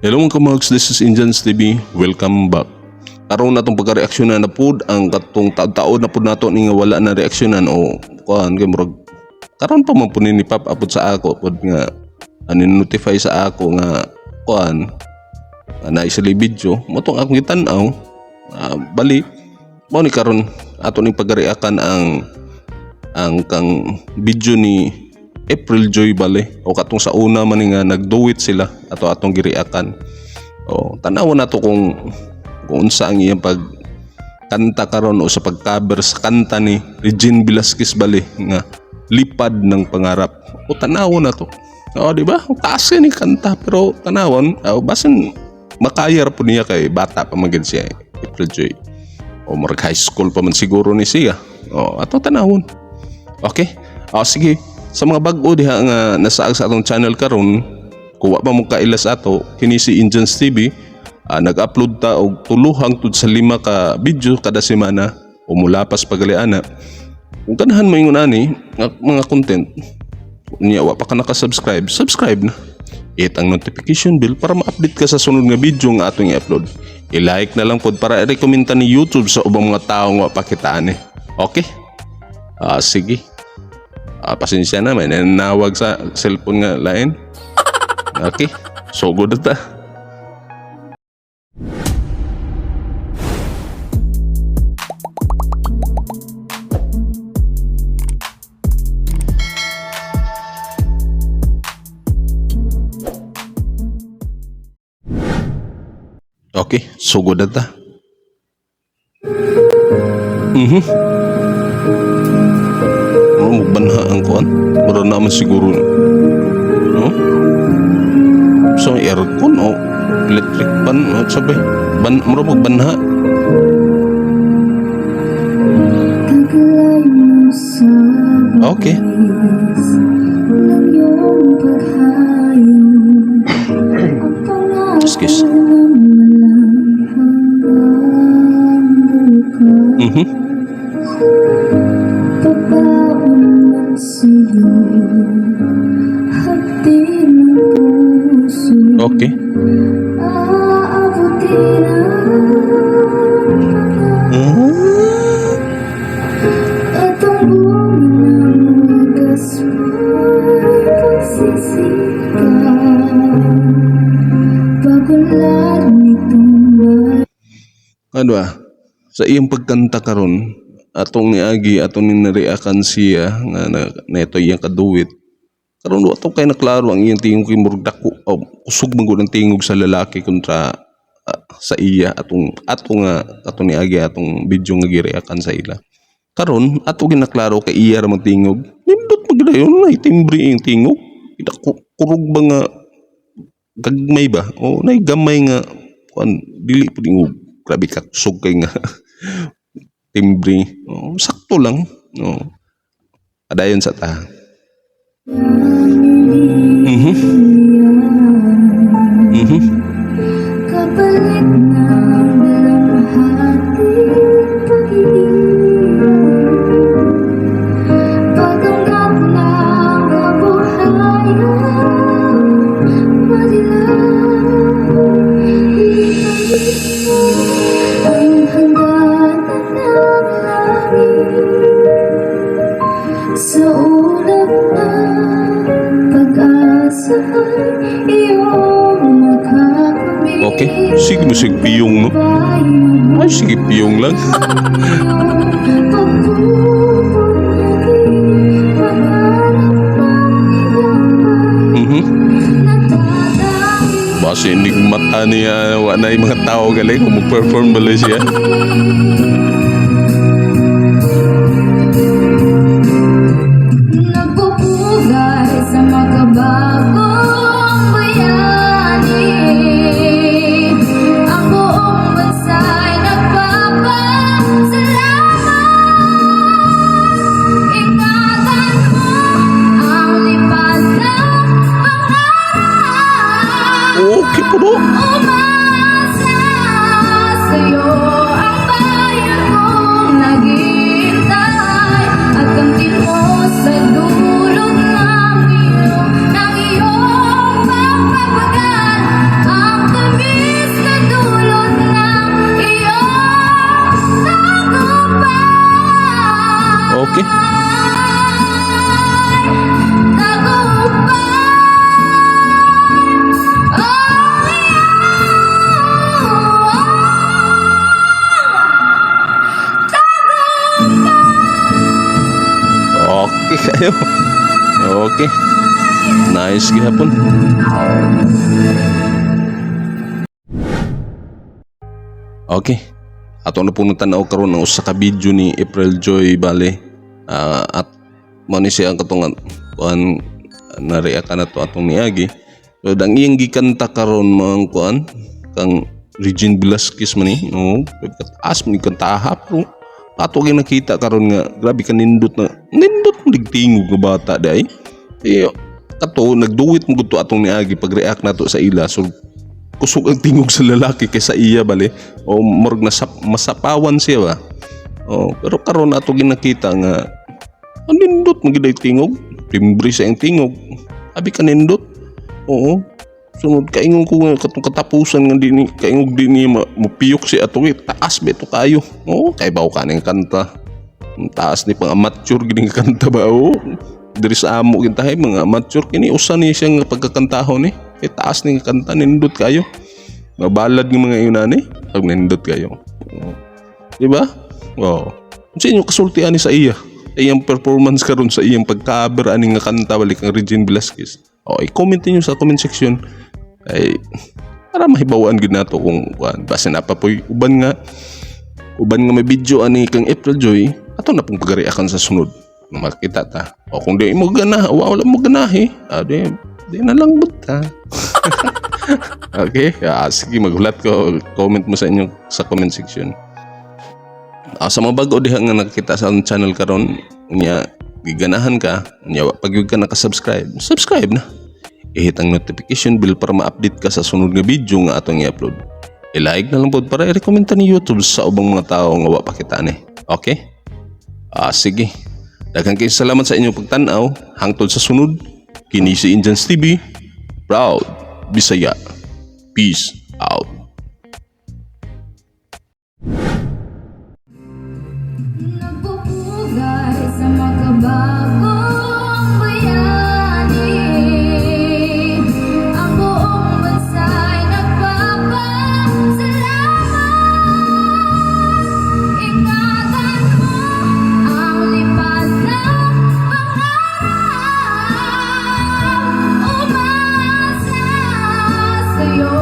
Hello, mga kamags, this is Indians TV. Welcome back. Karon atong pagka-reaksyonan na pud ang katong taon-taon na pud nato ni nga wala na reaksyonan o kuan kay murag karon pa man pud ni pop up sa ako pud nga ano, notify sa ako nga kuan nga naa sila video mo tong akong gitan-aw. Bali mao ni karon ato ning pagka-reakan ang kang video ni April Joy bale o katong sa una man ni nga nagduet sila ato atong gireakan. O tan-awon nato kung unsa ang iyang pag kanta karon o sa pag-cover sa kanta ni Regine Velasquez bale nga "Lipad ng Pangarap". O tan-awon nato. O, di ba? Taas ni kanta pero tanawon, o, basin makaya ra pud niya kay bata pa man gid siya, April Joy. O murag high school pa man siguro ni siya. O ato tanawon. Okay? O sige, sa mga bag-o diha nga nasaag sa atong channel karon, kung wa pa mo kaila sa ato, kini si Indians TV, nag-upload ta og 3 hangtod sa 5 ka video kada semana o mulapas pagali ana. Kung ganahan mo ingon ani nga mga content, niya wa pa ka naka-subscribe, subscribe na. Hit ang notification bell para ma-update ka sa sunod nga video nga atong i-upload. I-like na lang pod para i-recommend ni YouTube sa ubang mga tao nga wa pa kitaan eh. Okay? Sige. Pasensya na, may nanawag sa cellphone nga lain. Okay, so good ta. Okay, so good ta. Oh, magbanha ang kuan. Mura naman siguro. No? So aircon o electric fan o sabi. Ban mura magbanha. Taglay mo sa buwis ng iyong paghayong ang pangako Excuse. Ng walang hanggang bukas. Pabaon man sa'yo hapdi ng puso, aabutin ang pangarap. At ang bunga ng wagas mo'y pagsisikap. Pag-unlad nitong Ano ah? Sa iyang pagkanta karon, atong niagi atong ninariakan siya nga na, neto iyang kaduet. Karon wa to kay naklaro ang iyang tingog kay murag dako o kusog man gud ang tingog sa lalaki kontra sa iya atong ato nga atong niagi atong video nga gireakan sa ila. Karon ato ginaklaro kay iya ra man tingog. Nindot man gid yun na timbre iyang tingog. Ida kurog ba nga gagmay ba? O nay gamay nga kuan dili pud ingog grabe ka kusog kay nga timbre. O, sakto lang. O, padayon sa ta. Kapalit ng dalamhating pag-ibig, Pag-angat ng kabuhayan, madilaw. Lipad mo ang hangganan ng langit. Sa ulap na pag-asa ay iyong makakamit. Okay. Sige mo sige piyong no. Ay, sige piyong lang. Pagbubunyagi, pangarap ng ibang natatangi. Base hindi mata niya wa na yung mga tao galing kung mag-perform bala siya. Nagpupugay sa makabagong bayani. Ang buong bansa'y nagpapasalamat. Ingatan mo ang lipad ng pangarap. Okay po no. Umasa sa'yo ang bayan kong naghihintay. At kamtin mo sa dulot ng iyong pagpapagal ang kayo. Okay. Nice gihapon. Okay. Ato na pong tanaw karon ang usa ka video ni April Joy Bale. At mao ni siya ang katong kuan na react na to atong niagi. So ang iyang gikanta karon mga kuan kang Regine Velasquez man ni. No, kataas man ni kantaha pero ato gyud nakita karon nga grabe ka nindot na nindot mo tingog nga bata day. Eh, kato nagduwit mo gud to atong niagi pag-react nato sa ila, so kusog ang tingog sa lalaki kaysa iya bale o murag masapawan siya ba. Oh, pero karon ato ginakita nga ang nindot mo gid ay tingog, timbre sa iyang tingog, abi ka nindot. Oo, sunod kaingon ko nga katong katapusan nga di ni kaingog di ni mapiyok si ato eh, taas ba ito kayo. Oo, kay baw ka ning kanta. Ang taas ni pang amateur gid nga kanta ba. Oo, diri sa amo kintahay mga amateur kini usa ni siya nga pagkakantahon ni eh, taas ni nga kanta, nindot kayo, mabalad ng mga yun ani pag nindot kayo. Oo. Di ba? Oo. Unsa inyo kasulti ani sa iya? Sa iyang performance karon, sa iyang pag-cover ani nga kanta balik ang Regine Velasquez. O, i-comment niyo sa comment section ay para mahibawan gid nato kung kuan basta na pa poy uban nga may video ani kang April Joy, ato na pong pagreakan sa sunod na makita ta. O kung di mo gana, wala mo ganahi, di, di na lang ta. Okay? Sige, maghulat ko. Comment mo sa inyo sa comment section. Sa mga bago diha nga nakakita sa akong channel karon, unya giganahan ka, unya wa pag ka naka-subscribe, subscribe na. I-hit ang notification bell para ma-update ka sa sunod nga video nga atong i-upload. I-like na lang pod para i-recommend ta ni YouTube sa ubang mga tao nga wa pa kita ni. Okay? Sige. Daghang kayong salamat sa inyong pagtan-aw. Hangtod sa sunod, kini si Indians TV. Proud Bisaya. Peace out. Nagpupugay sa makabagong bayani. Ang buong bansa'y nagpapasalamat. Ingatan mo ang lipad ng pangarap. Umasa sa'yo.